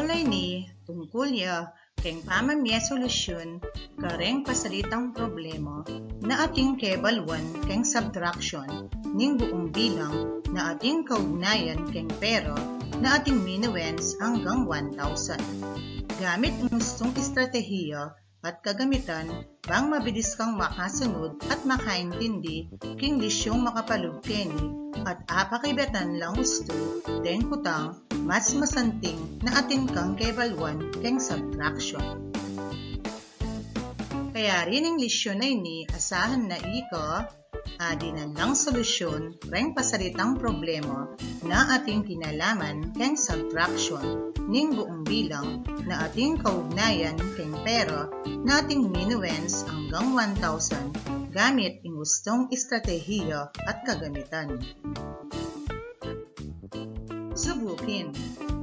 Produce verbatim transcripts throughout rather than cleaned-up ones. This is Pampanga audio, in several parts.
Layni, tungkul ya keng pamamie solusyun kareng pasalitang problema na ating kebaluan keng subtraction ning buung bilang na ating kaugnayan keng pera na ating minuens anggang one thousand. Gamit ing ustung estratehiya at kagamitan, bang mabilis kang makasanud at makaintindi king lisyung makapalub keni at apakibatan lang ustu deng kutang mas masanting na atin kang kebaluan keng subtraction. Kaya rin ing lisyun a ini asahan na ika adinan lang solusyun reng pasalitang problema na ating kinalaman keng subtraction ning buung bilang na ating kaugnayan keng pera na ating minuens anggang one thousand gamit ing ustung estratehiya at kagamitan. Subukin.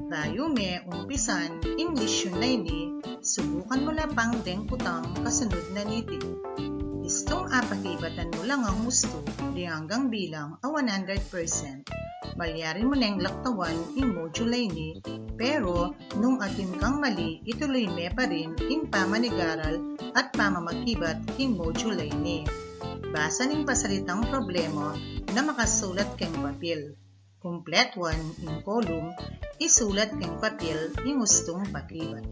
Bayu me umpisan ing lisyun a ini, subukan mu la pang deng kutang kasanud na niti. Istung apakibatan mu la ngang ustu ding anggang bilang a one hundred percent. Malyari mu neng laktawan ing module a ini, pero nung atin kang mali, ituloy me pa rin ing pamanigaral at pamamakibat king module a ini. Basa ning pasalitang problema na makasulat keng papil. Kumpletuan ing kolum, isulat keng papil ing ustung pakibat.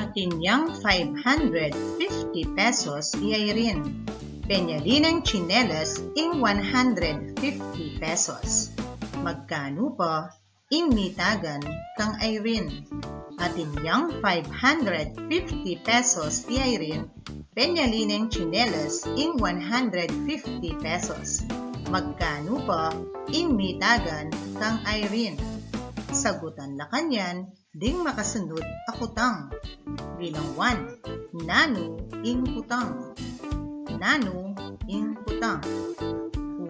Atin yang five hundred fifty pesos i Irene. Penyali neng tsinelas ing one hundred fifty pesos. Magkanu pa ing mitagan kang Irene? Atin yang five hundred fifty pesos i Irene, penyali neng tsinelas ing one hundred fifty pesos. Magkanu pa ing mitagan kang Irene? Sagutan la kanyan ding makasunud a kutang. Bilang one, nanu ing kutang? Nanu ing kutang?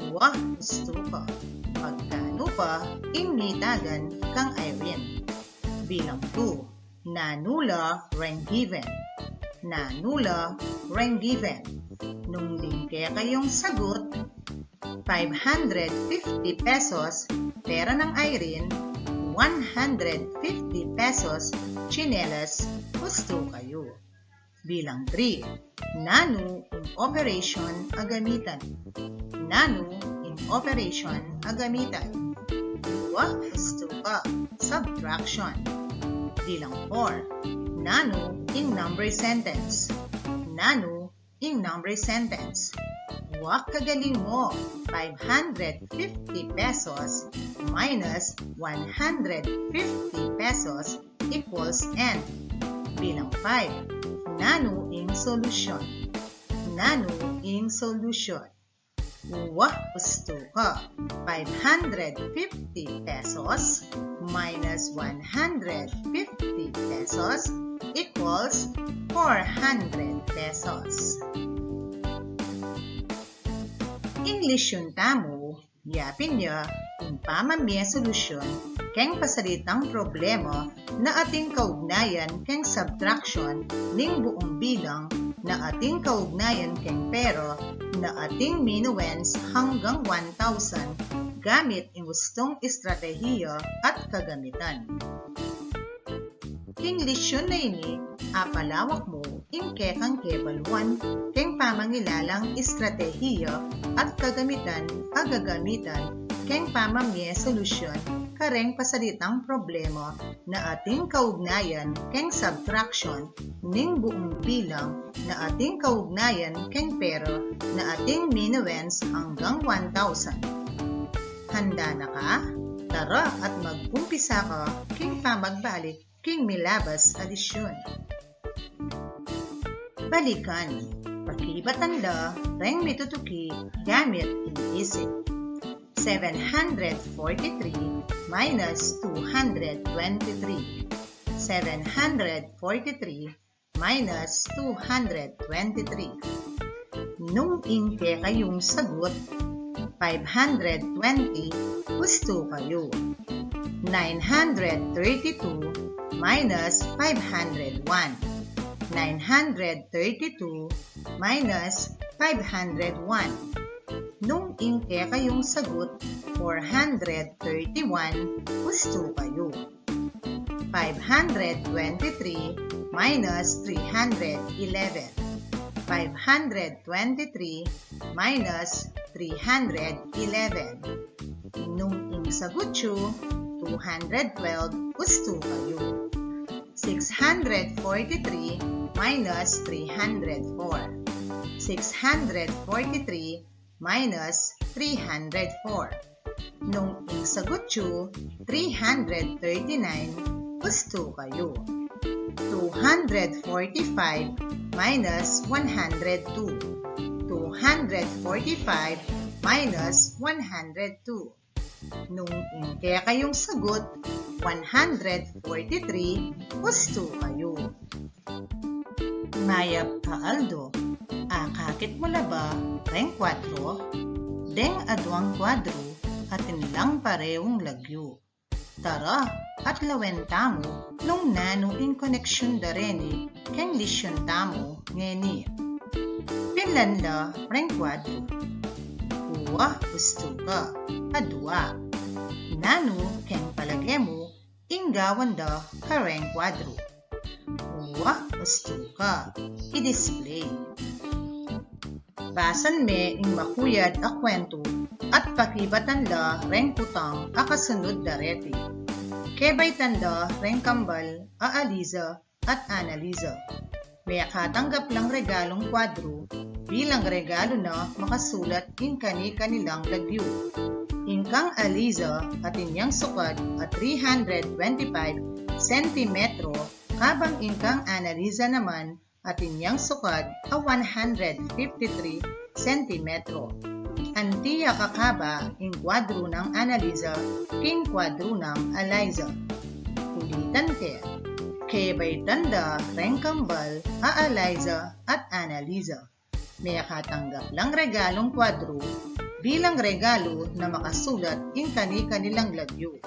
Wa, ustu ka. Magkanu pa ing mitagan kang Irene? Bilang two, nanu la reng given? Nanu la reng given? Nung ding kekayung sagut, five hundred fifty pesos pera nang Irene, one hundred fifty pesos tsinelas, ustu kayu. Bilang three, nanu ing operation a gamitan? Nanu ing operation a gamitan? Wa, ustu ka. Subtraction. Bilang four, nanu ing number sentence? Nanu ing number sentence? Wa, kagaling mo. Five hundred fifty pesos minus one hundred fifty pesos equals N. Bilang five, nanu ing solusyon? Nanu ing solusyon? Wa, ustu ka. Five hundred fifty pesos minus one hundred fifty pesos equals four hundred pesos. Ing lisyun tamu, yapin ya ing pamamie solusyon keng pasalitang problema na ating kaugnayan keng subtraction ning buung bilang na ating kaugnayan keng pera na ating minuens hanggang one thousand gamit ing ustung estratehiya at kagamitan. King lisyun a ini, apalawak mu ing kekang kebaluan keng pamangilalang estratehiya at kagamitan a gagamitan keng pamamie solusyon kareng pasalitang problema na ating kaugnayan keng subtraction ning buung bilang na ating kaugnayan keng pera na ating minuens hanggang one thousand. Handa na ka? Tara at mag-umpisa ka king pamagbalik king milabas a lisyun. Balikan, pakibatan la reng mitutuki gamit ing isip. Seven hundred forty-three minus two hundred twenty-three. Seven hundred forty-three minus two hundred twenty-three. Nung ing kekayung sagut, five hundred twenty, ustu kayu. Nine hundred thirty-two minus five hundred one. Nine hundred thirty-two minus five hundred one. Nung ing kekayung sagut, four hundred thirty-one, ustu kayu. Five hundred twenty-three minus three hundred eleven. Five hundred twenty-three minus three hundred eleven. Nung ing sagut yu, two hundred twelve, ustu kayu. Six hundred forty-three minus three hundred four. Six hundred forty-three minus three hundred four. Nung ing sagut yu, three hundred thirty-nine, ustu kayu. Two hundred forty-five minus one hundred two. Two hundred forty-five minus one hundred two. Nung ing kekayung sagut, one hundred forty-three, ustu kayu. Mayap a aldo. Akakit mu la ba reng kwadru? Deng aduang kwadru atin lang pareung lagyu. Tara at lawen tamu nung nanu ing koneksyon da reni keng lesyun tamu ngeni. Pinlan la reng kwadru. Uwa, ustu ka. Adua. Nanu keng palage mu ing gawan da kareng kwadru? Uwa, ustu ka. I-display. Basan me ing makuyad a kwentu at pakibatan la reng kutang a kasunud da reti. Kebaitan la reng kambal a Aliza at Analiza. Mekatanggap lang regalung kwadru bilang regalu na makasulat ing kani-kanilang lagyu. Ing kang Aliza atin yang sukad a three hundred twenty-five sentimetro, kabang ing kang Analiza naman atin yang sukad a one hundred fifty-three sentimetro. Anti ya kakaba ing kwadru nang Analiza king kwadru nang Aliza? Ulitan ke, kebaitan da reng kambal a Aliza at Analiza. Mekatanggap lang regalung kwadru bilang regalu na makasulat ing kani-kanilang lagyu.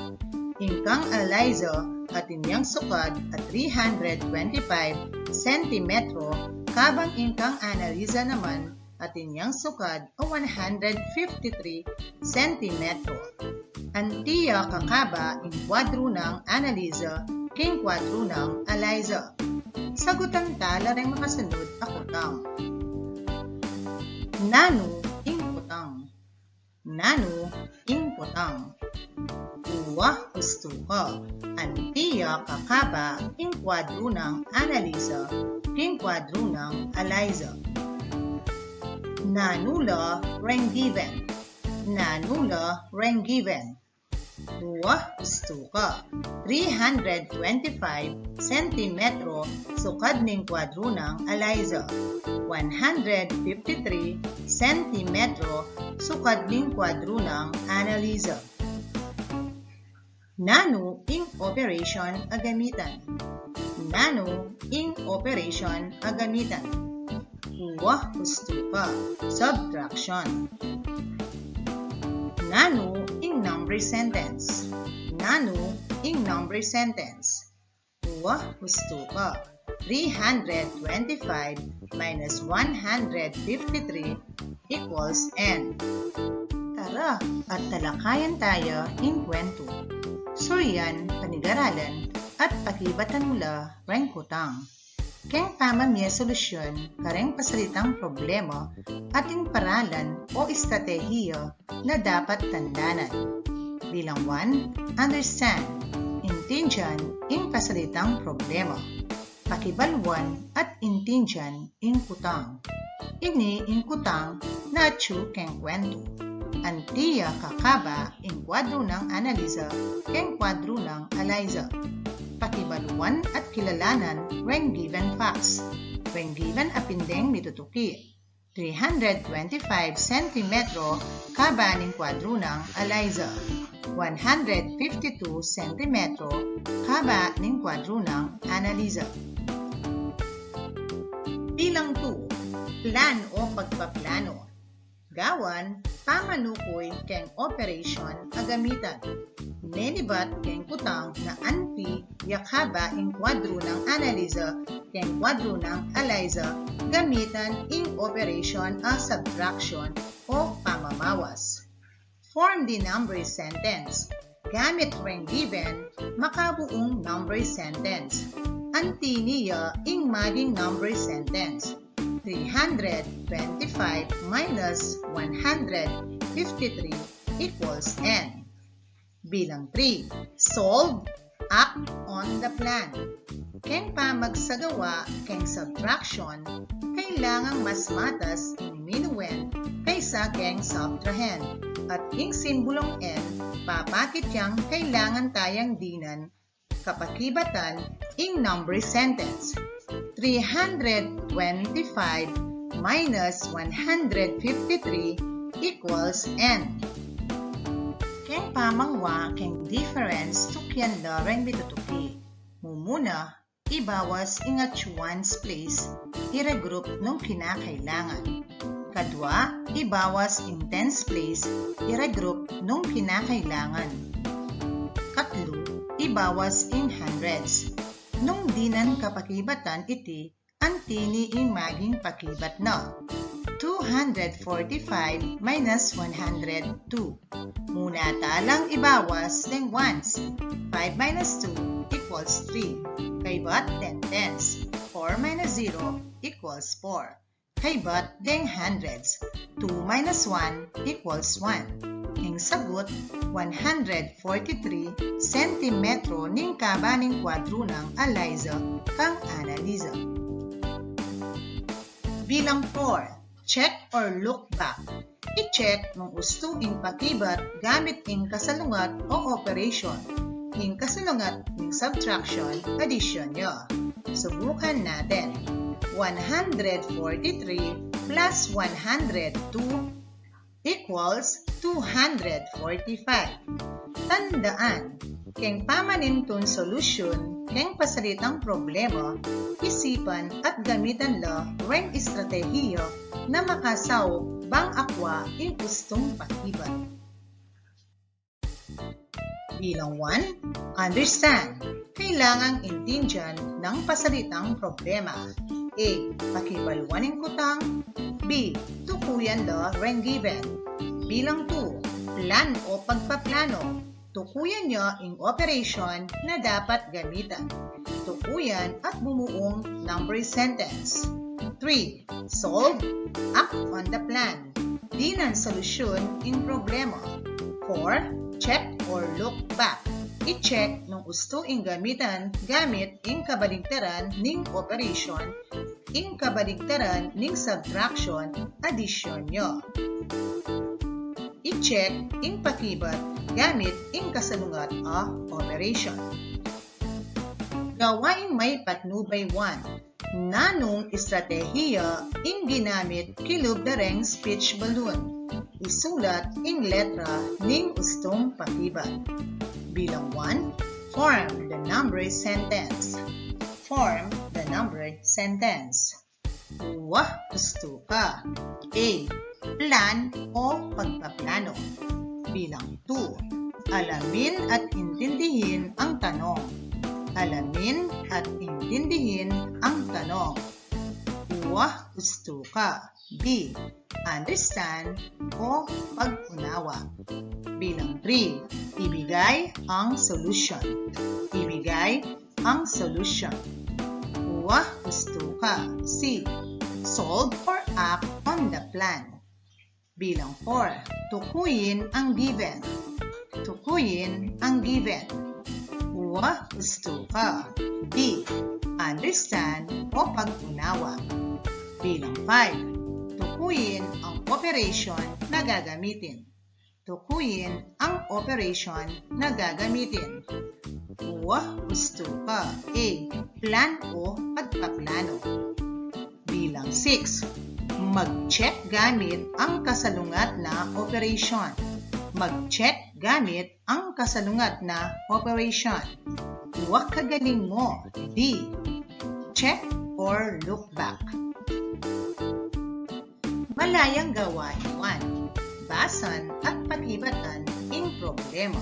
Ing kang Aliza atin yang sukad a three hundred twenty-five sentimetro, kabang ing kang Analiza naman atin yang sukad a one hundred fifty-three sentimetro. Anti ya kakaba ing kwadru nang Analiza king kwadru nang Aliza? Sagutan ta la reng makasunud a kutang. Nanu ing kutang? Nanu ing kutang? Uwa, ustu ka. Anti ya kakaba ing kwadru nang Analiza king kwadru nang Aliza? Nanu la reng given? Nanu la reng given? Uwa, ustu ka. Three hundred twenty-five sentimetro sukad ning kwadru nang Aliza. One hundred fifty-three sentimetro sukad ning kwadru nang Analiza. Nanu ing operation a gamitan? Nanu ing operation a gamitan? Uwa, ustu ka. Subtraction. Nanu ing number sentence? Nanu ing number sentence? Uwa, ustu ka. Three hundred twenty-five minus one hundred fifty-three equals N. Tara at talakayan taya ing kwentu. Surian, panigaralan, at pakibatan mu la reng kutang. Keng pamamie solusyun kareng pasalitang problema, atin paralan o estratehiya na dapat tandanan. Bilang one, understand, intindian ing pasalitang problema. Pakibaluan at intindian ing kutang. Ini ing kutang na atyu keng kwentu. Anti ya kakaba ing kwadru nang Analiza keng kwadru nang Aliza? Pakibaluan at kilalanan reng given facts. Reng given a pindeng mitutuki. Three hundred twenty-five sentimetro kaba ning kwadru nang Aliza. One hundred fifty-two sentimetro kaba ning kwadru nang Analiza. Bilang two, plan o pagpaplano. Gawan, pamanukoy keng operation a gamitan. Menibat keng kutang na anti ya kaba ing kwadru nang Analiza keng kwadru nang Aliza gamitan ing operation a subtraction o pamamawas. Form the number sentence. gamit reng given, makabuung number sentence. Antini ya ing maging number sentence, three hundred twenty-five minus one hundred fifty-three equals n. Bilang three, solve, act on the plan. Keng pamagsagawa keng subtraction, kailangang mas matas ing minuend kaysa keng subtrahend, at ing simbolong n papakit yang kailangan tayang dinan kapakibatan ing number sentence. Three hundred twenty-five minus one hundred fifty-three equals n. Keng pamangwa keng difference, tukyan da reng mitutuki. Mumuna, ibawas ing atyuans place, i-regroup nung kinakailangan. Kadwa, ibawas ing tens place, i-regroup nung kinakailangan. Katlu, ibawas ing hundreds. Nung dinan kapakibatan iti, antini ing maging pakibat na. Two hundred forty-five minus one hundred two. Muna ta lang ibawas deng ones. Five minus two equals three. Kaybat deng tens. Four minus zero equals four. Kaybat deng hundreds. Two minus one equals one. Ing sagot, one hundred forty-three sentimetro ning kaba ning kwadru nang Eliza kang Annalisa. Bilang four, check or look back. I-check nung ustu ing pakibat gamit ing kasalungat o operation. Ing kasalungat ning subtraction, addition ya. Subukan natin. One hundred forty-three plus one hundred two equals two hundred forty-five. Tandaan, keng pamanintun solusyun keng pasalitang problema, isipan at gamitan la reng estratehiya na makasaup bang akwa ing ustung pakibat. Bilang one, understand. Kailangang intindian nang pasalitang problema. A, pakibaluan ing kutang. B, tukuyan la reng given. Bilang two, plan o pagpaplano. Tukuyan ya ing operation na dapat gamitan. Tukuyan at bumuung number sentence. Three, solve, act on the plan. Dinan solusyun ing problema. Four, check or look back. I-check nung ustu ing gamitan gamit ing kabaligtaran ning operation, ing kabaligtaran ning subtraction, addition ya. I-check ing pakibat gamit ing kasalungat a operation. Gawaing maypat, number one. Nanung estratehiya ing ginamit kilub da reng speech balloon? Isulat ing letra ning ustung pakibat. Bilang one, form the number sentence. Form the number sentence. Wa, ustu ka. A, plan o pagpaplano. Bilang two, alamin at intindihin ang tanong. Alamin at intindihin ang tanong. Wa, ustu ka. B, understand o pag-unawa. Bilang three, ibigay ang solusyon. Ibigay ang solusyon. Wa, ustu ka. C, solve or act on the plan. Bilang four, tukuyin ang given. Tukuyin ang given. Wa, ustu ka. D, understand o pag-unawa. Bilang five, tukuyin ang operation na gagamitin. Tukuyin ang operation na gagamitin. Wa, ustu ka. A, plan o pagpaplano. Bilang six, mag-check gamit ang kasalungat na operation. Mag-check gamit ang kasalungat na operation. Wa, kagaling mo. D, check or look back. Malayang gawain one. Basan at pakibatan ing problema.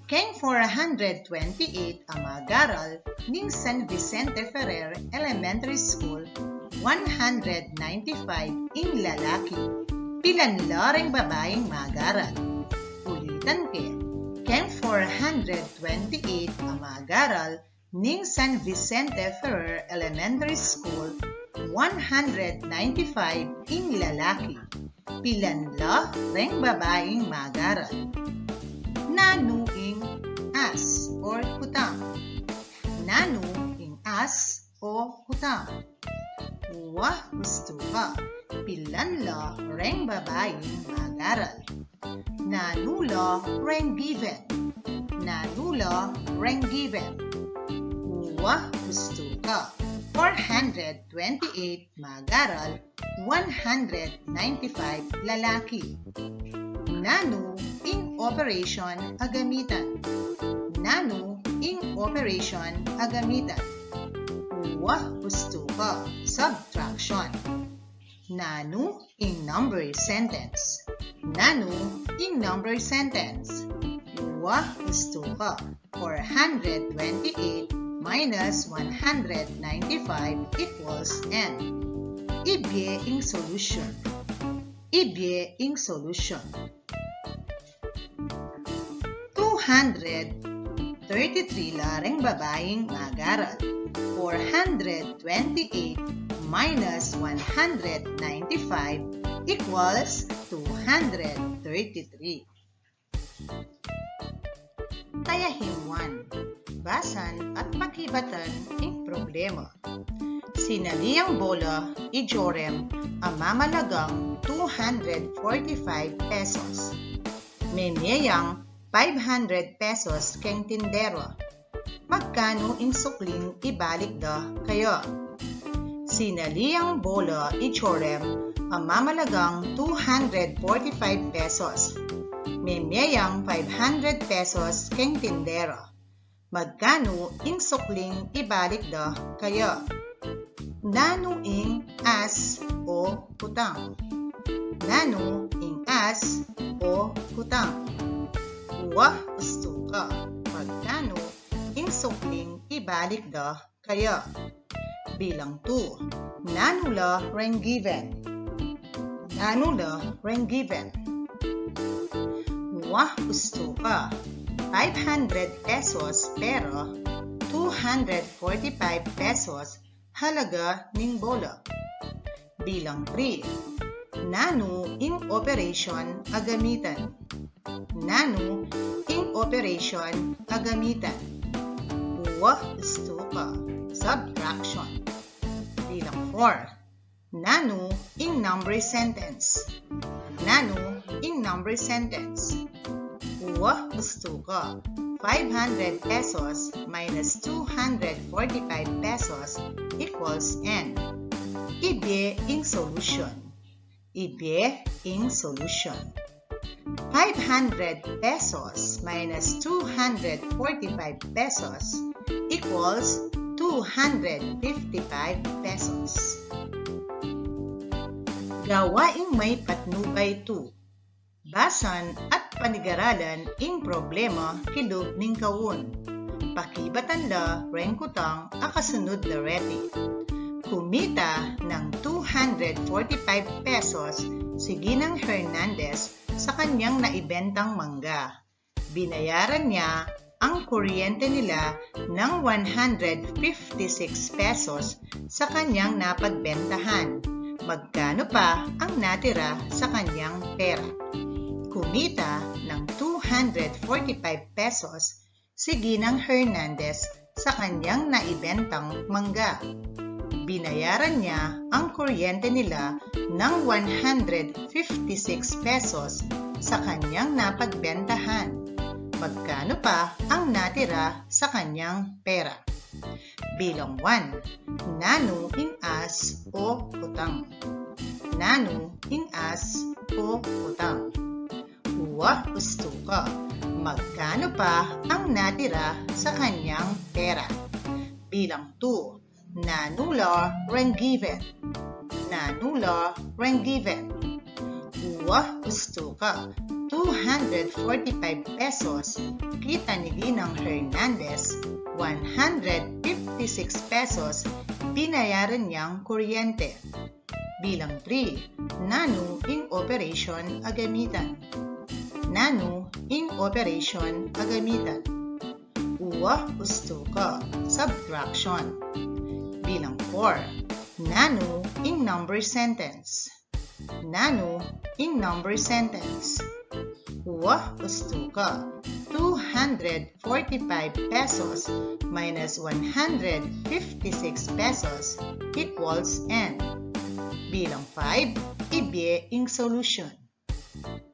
Keng four hundred twenty-eight a magaral ning San Vicente Ferrer Elementary School, one hundred ninety-five ing lalaki, pilan la reng babaing magaral. Ulitan ke, Keng four hundred twenty-eight a magaral ning San Vicente Ferrer Elementary School, one hundred ninety-five ing lalaki. Pilan la reng babaing magaral? Nanu ing as or kutang? Nanu ing as o kutang? Wa, ustu ka. Pilan la reng babaing magaral? Nanu la reng given? Nanu la reng given? Wa, ustu ka. Four hundred twenty-eight magaral, one hundred ninety-five lalaki. Nanu ing operation a gamitan? Nanu ing operation a gamitan? Wa, ustu ka. Subtraction. Nanu ing number sentence? Nanu ing number sentence? Wa, ustu ka. Four hundred twenty-eight minus one hundred ninety-five equals N. Ibie ing solution. Ibie ing solution. Two hundred thirty-three la reng babaing magaral. Four hundred twenty-eight minus one hundred ninety-five equals two hundred thirty-three. Tayahim one. Basan at pakibatan ing problema. Sinaliang bola i Jorem a mamalagang two hundred forty-five pesos. Memie yang five hundred pesos keng tindera. Magkanu ing sukling ibalik da kaya? Sinaliang bola i Jorem a mamalagang two hundred forty-five pesos. Memie yang five hundred pesos keng tindera. Magkanu ing sukling ibalik da kaya? Nanu ing as o kutang? Nanu ing as o kutang? Wa, ustu ka. Magkanu ing sukling ibalik da kaya? Bilang two. Nanu la reng given? Nanu la reng given? Wa, ustu ka. Five hundred pesos pera, two hundred forty-five pesos halaga ning bola. Bilang three. Nanu ing operation a gamitan? Nanu ing operation a gamitan? Wa, ustu ka. Subtraction. Bilang four. Nanu ing number sentence? Nanu ing number sentence? Wa, ustu ka. Five hundred pesos minus two hundred forty-five pesos equals N. Ibie ing solution. Ibie ing solution. Five hundred pesos minus two hundred forty-five pesos equals two hundred fifty-five pesos. Gawaing may patnubay two. Basan at panigaralan ing problema kilub ning kaun. Pakibatan la reng kutang a kasunod dareti. Kumita ng two hundred forty-five pesos si Ginang Hernandez sa kanyang naibentang mangga. Binayaran niya ang kuryente nila ng one hundred fifty-six pesos sa kanyang napagbentahan. Magkano pa ang natira sa kanyang pera? Kumita ng two hundred forty-five pesos si Ginang Hernandez sa kanyang naibentang mangga. Binayaran niya ang kuryente nila ng one hundred fifty-six pesos sa kanyang napagbentahan. Magkano pa ang natira sa kanyang pera? Bilang one. Nanu ing as o kutang? Nanu ing as o kutang? Wa, ustu ka. Magkano pa ang natira sa kanyang pera? Bilang two. Nanu la reng given? Nanu la reng given? Wa, ustu ka. Two hundred forty-five pesos kita ni Ginang Hernandez, one hundred fifty-six pesos binayaran niyang kuryente. Bilang three. Nanu ing operation a gamitan? Nanu ing operation a gamitan? Uwa, ustu ka, subtraction. Bilang four, nanu ing number sentence? Nanu ing number sentence? Uwa, ustu ka, two hundred forty-five pesos minus one hundred fifty-six pesos equals N. Bilang five, ibie ing solution.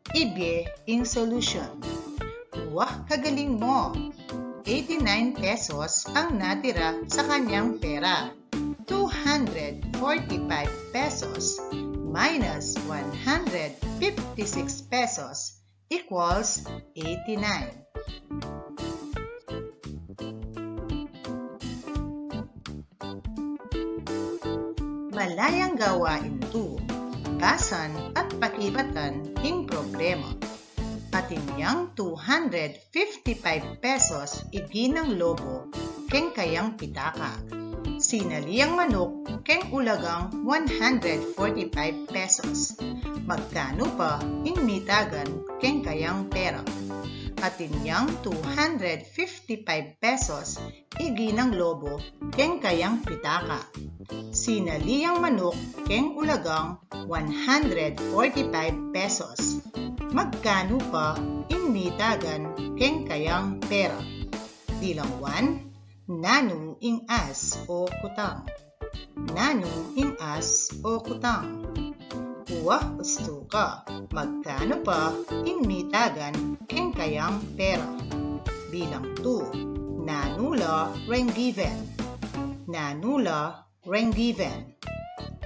Ibie ing solution. Wah, kagaling mo! Eighty-nine pesos ang natira sa kanyang pera. Two hundred forty-five pesos minus one hundred fifty-six pesos equals eighty-nine. Malayang gawain tu. Basan at pakibatan ing problema. Atin yang two hundred fifty-five pesos iginang lobo keng kayang pitaka. Sinali yang manuk keng ulagang one hundred forty-five pesos. Magkanu pa ing mitagan keng kayang pera? Atin yang two hundred fifty-five pesos iginang lobo keng kayang pitaka. Sinali yang manuk keng ulagang one hundred forty-five pesos. Magkanu pa ing mitagan keng kayang pera? Bilang one, nanu ing as o kutang? Nanu ing as o kutang? Uwa, ustu ka, magkanu pa ing mitagan keng kayang pera? Bilang two, nanu la reng given? Nanu la reng given?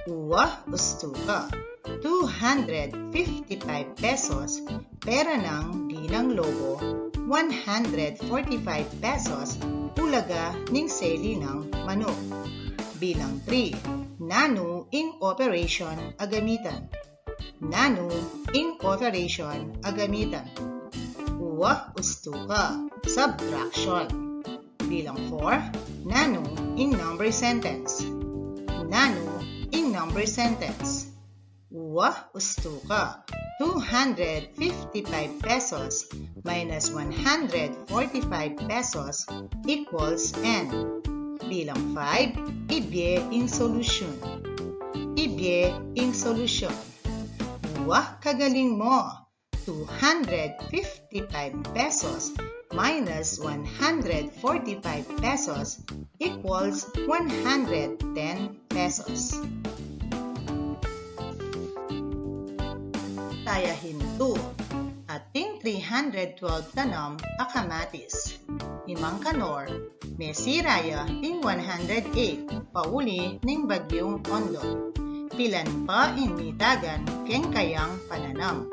Uwa, ustu ka, two hundred fifty-five pesos pera nang ginang lobo, one hundred forty-five pesos ulaga ning seli nang manuk. Bilang three, nanu ing operation a gamitan? Nanu ing operation a gamitan? Uwa, ustu ka, subtraction. Bilang four, nanu ing number sentence? Nanu ing number sentence? Uwa, ustu ka, two hundred fifty-five pesos minus one hundred forty-five pesos equals N. Bilang five, ibie ing solution. Ibie ing solution. Uwa, kagaling mo! Two hundred fifty-five pesos minus one hundred forty-five pesos equals one hundred ten pesos. Tayahin tu. Ating three hundred twelve tanam a kamatis. I Mang Kanor, mesira ya ing one hundred eight pauli ning Bagyung Ondoy. Pilan pa ing mitagan keng kayang pananam?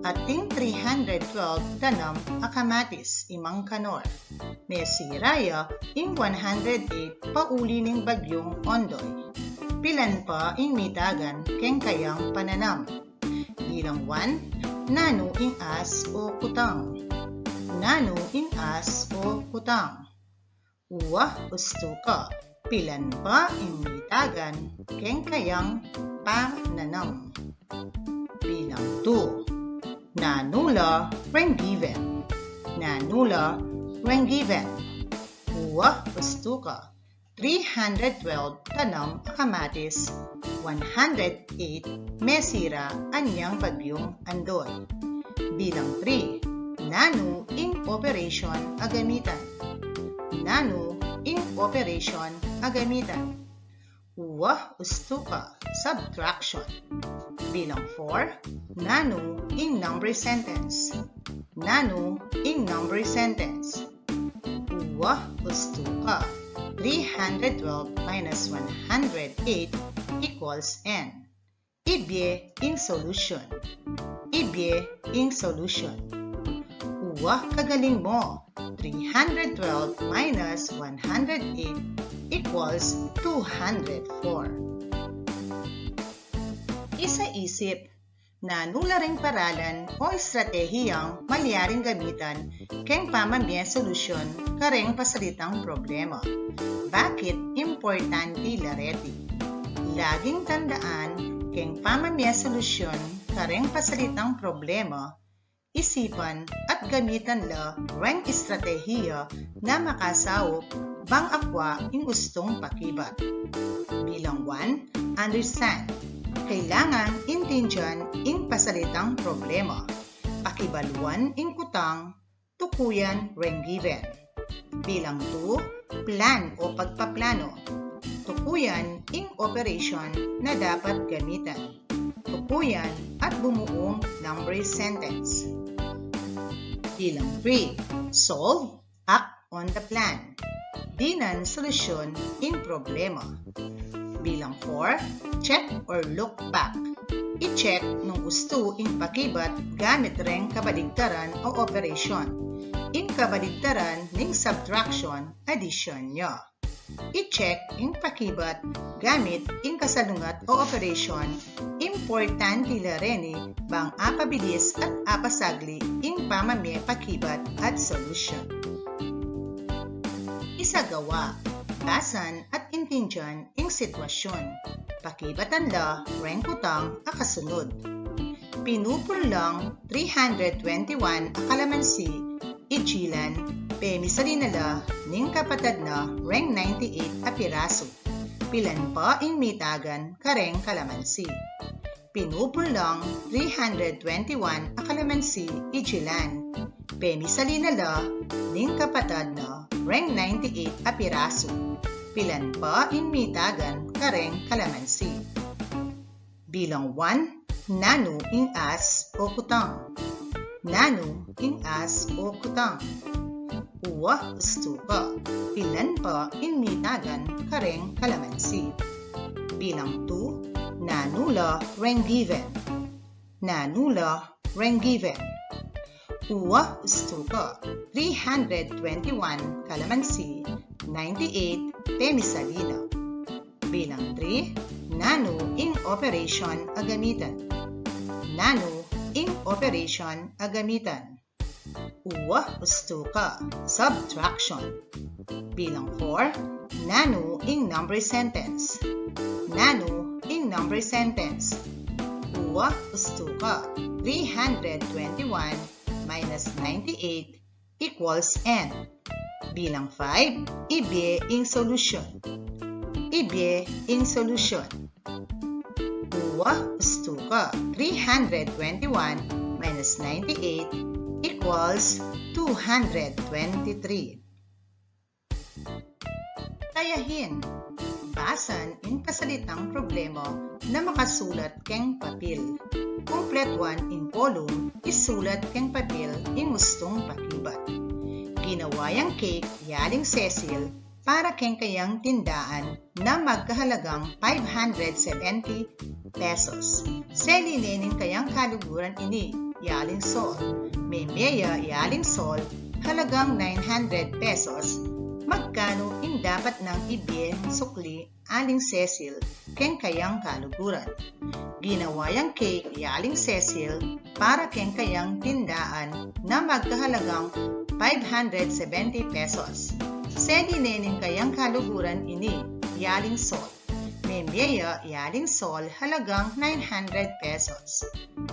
Ating three hundred twelve tanam a kamatis i Mang Kanor. Mesira ya ing one hundred eight pauli ning Bagyung Ondoy. Pilan pa ing mitagan keng kayang pananam? Bilang one, nanu ing as o kutang? Nanu ing as o kutang? Uwa, ustu ka, pilan pa ing mitagan keng kayang pananam? Bilang two, nanu la reng given? Nanu la reng given? Uwa, ustu ka, three hundred twelve tanam a kamatis, one hundred eight mesira anyang Bagyung Ondoy. Bilang three, nanu ing operation a gamitan? Nanu ing operation a gamitan? Uwa, ustu ka, subtraction. Bilang four, nanu ing number sentence? Nanu ing number sentence? Uwa, ustu ka, three hundred twelve minus one hundred eight equals N. Ibie ing solution. Ibie ing solution. Uwa, kagaling mo! Three hundred twelve minus one hundred eight equals two hundred four. Isa isip, nanu la ring paralan o estratehiyang malyaring gamitan keng pamamie solusyon kareng pasalitang problema? Bakit importante la reti? Laging tandaan, keng pamamie solusyon kareng pasalitang problema, isipan at gamitan la reng estratehiya na makasaup bang akwa ing ustung pakibat. Bilang one, understand. Kailangan intindian ing pasalitang problema. Pakibaluan ing kutang, tukuyan reng given. Bilang two, plan o pagpaplano. Tukuyan ing operation na dapat gamitan. Tukuyan at bumuung number sentence. Bilang three, solve, act on the plan. Dinan solusyon ing problema. Bilang four, check or look back. I-check nung ustu ing pakibat gamit reng kabaligtaran o operation. Ing kabaligtaran ning subtraction, addition ya. I-check ing pakibat gamit ing kasalungat o operation. Importante la reni bang apabilis at apasagli ing pamamie pakibat at solusyon. Isagawa, basan at intindian ing sitwasyon. Pakibatan la reng kutang a kasunod. Pinupul lang three hundred twenty-one a kalamansi i Jilan, pemisalin na la ning kapatad na reng ninety-eight a pirasu. Pilan pa ing mitagan kareng kalamansi? Pinupul lang three hundred twenty-one a kalamansi i Jilan, pemisalin na la ning kapatad na reng ninety-eight a pirasu. Pilan pa ing mitagan kareng kalamansi? Bilang one, nanu ing as o kutang? Nanu ing as o kutang? Uwa, ustu ka. Pilan pa ing mitagan kareng kalamansi? Bilang two, nanu la reng given? Nanu la reng given? Uwa, ustu ka. Three hundred twenty-one kalamansi, ninety-eight pemisalin na. Bilang three, nanu ing operation a gamitan? Nanu ing operation a gamitan? Uwa, ustu ka. Subtraction. Bilang four, nanu ing number sentence? Nanu ing number sentence? Uwa, ustu ka. Three hundred twenty-one minus ninety-eight equals N. Bilang five, ibie ing solusyon. Ibie ing solusyon. Uwa, ustu ka. Three hundred twenty-one minus ninety-eight equals two hundred twenty-three. Tayahin, basan ing pasalitang problema na makasulat keng papil. Kumpletuan ing kolum, isulat keng papil ing ustung pakibat. Ginawa yang cake i Aling Cecil para keng kayang tindaan na magkahalagang five hundred seventy pesos. Seli ne ning kayang kaluguran ini i Aling Sol. Meme ya i Aling Sol halagang nine hundred pesos. Magkanu ing dapat nang ibie sukli Aling Cecil keng kayang kaluguran? Ginawa yang cake i Aling Cecil para keng kayang tindaan na magkahalagang five hundred seventy pesos. Seli ne ning kayang kaluguran ini i Aling Sol. Meme ya i Aling Sol halagang nine hundred pesos.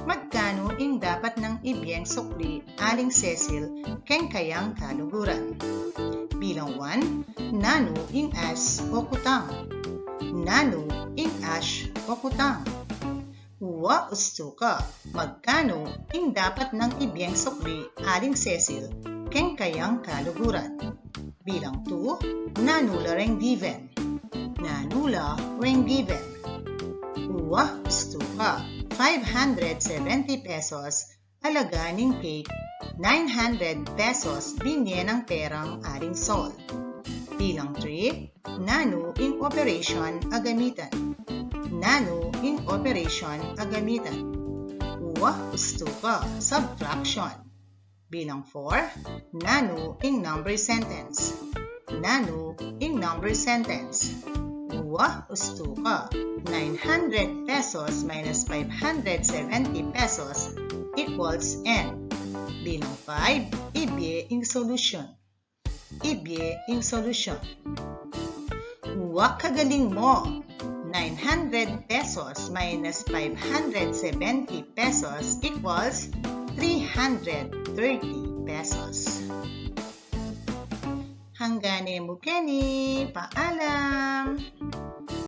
Magkanu ing dapat nang ibieng sukli Aling Cecil keng kayang kaluguran? Bilang one, nanu ing as o kutang? Nanu ing as o kutang? Uwa, ustu ka. Magkanu ing dapat nang ibieng sukli Aling Cecil keng kayang kaluguran? Bilang two, nanu la reng given? Nanu la reng given? Uwa, ustu ka. Five hundred seventy pesos alaga ning cake, nine hundred pesos binie nang perang Aling Sol. Bilang three, nanu ing operation a gamitan? Nanu ing operation a gamitan? Uwa, ustu ka. Subtraction. Bilang four, nanu ing number sentence? Nanu ing number sentence? Uwa, ustu ka. Nine hundred pesos minus five hundred seventy pesos equals N. Bilang five, ibie ing solusyon. Ibie ing solusyon. Uwa, kagaling mo. Nine hundred pesos minus five hundred seventy pesos equals three hundred thirty pesos. Hanggan e mu keni, paalam!